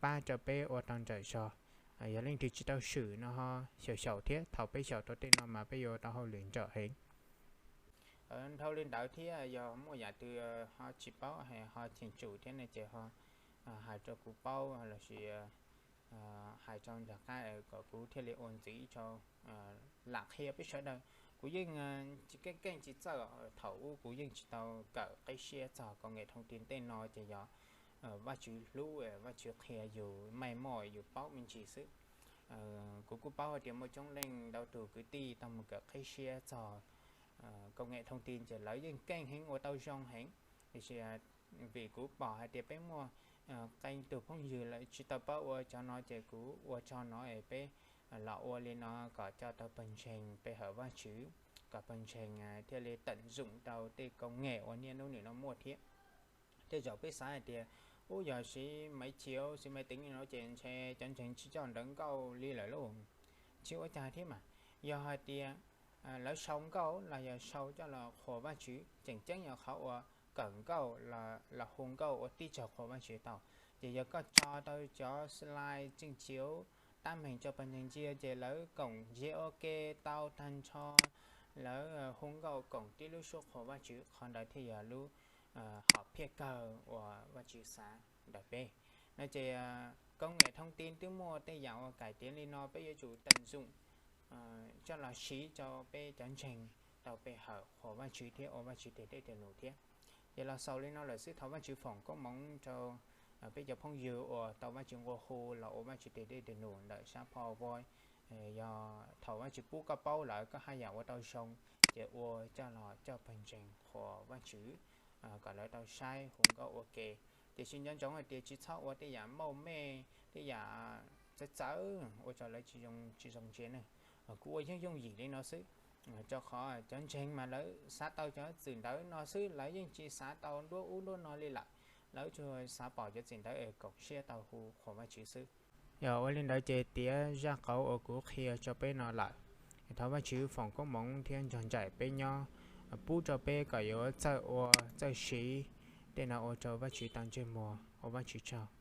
pab rau peb ua tau ntsawm zog. Yog leej twg tsis tau swm no ho xyaum xyaum thiab, thaum peb xyaum rau tej no mas peb yuav tau hauj lwm ntsawm heev. Dhau li ntawd thiab yog muaj yam twg ho tsis paub, ho cheem tsum thiab ne ces ho hais rau kuv paub lossis hais rau nram qab kom kuv thiaj li ua ntxiv rau lam qhia peb sawv daws. Kuv yeej tsis keej keej tsis txawj, thaum ub kuv yeej tsis tau kawm qib siab txog công nghệ thông tin tej no ces yog Vajtswv hlub, Vajtswv qhia yus meej mom yus paub me ntsis xwb. Kuv kuj paub hais tias muaj coob leej ntau tus kwv tij tau mus kawm qhib siab txog công nghệ thông tin ces lawv yeej keej heev ua tau zoo heev. Tiam sis vim kuv pom hais tias peb muaj qee tus phooj ywg lawv tsis tau paub ua cov no ces kuv ua tso no es peb los ua li no kom coj tau pawg ntseeg pe hawm Vajtswv, kom pawg ntseeg thiaj li tận dụng tau tej công nghệ uas niaj hnub nim no muaj thiab. Tej zaum peb xav hais tias ub yog siv máy chiếu siv máy tính li no ces ntshe cov ntseeg tsis coj ntawv nkauj li lawm lauj. Tsis ua cas thiab mas, yog hais tias lawv sau nkauj los yog sau coj los qhuas Vajtswv, tseem ceeb yog qhov uas kawm nkauj los hu nkauj ua tib tsaug qhuas Vajtswv tau. Ces yog koj tso tau cov slide tseem chiv tab meeg rau pawg ntseeg ntsia ces lawv koom ntsia ua ke tau tag nrho, lawv hu nkauj koom tib lub suab qhuas Vajtswv, qhov ntawd thiaj yog lub hom phiaj kawg uas Vajtswv xav ntawm peb. No ces công nghệ thông tin twb muaj tej yam uas cải tiến li no peb yuav tsum tận dụng coj los siv rau peb cov ntseeg tau pe hawm qhuas Vajtswv thiab ua Vajtswv tes dej tes num thiab. Ces los xaus li no lawm xwb, thov Vajtswv foom koob hmoov rau peb cov phooj ywg uas tau Vajtswv nqua hu los ua Vajtswv tes dej tes num ntawm sab PowerPoint. Yog thaum Vajtswv pub koj paub lawm koj haj yam ua tau zoo, ces ua coj los coj pawg ntseeg qhuas Vajtswv kom lawv tau saib hu nkauj ua ke. Tiam sis nco ntsoov hais tias tsis txhob ua tej yam mauj mej, tej yam txawv txawv ua rau lawv tsis zoo ntsia ne. Kuv ua yooj yooj yim li no xwb, rau qhov cov ntseeg mas lawv xav tau cov txwm ntawv no xwb, lawv yeej tsis xav tau nruab ub nruab no li lawm. Lawv tsuas xav pom cov txwm ntawv es koom siab tau hu qhuas Vajtswv xwb. Yog ua li ntawd ces tiav zaj qauv uas kuv qhia rau peb no lawm. Thov Vajtswv foom koob hmoov thiab nrog nraim peb nyob, pub rau peb kom yuav txawj ua txawj siv tej no ua rau Vajtswv tau ntsej muag. Ua Vajtswv tsaug.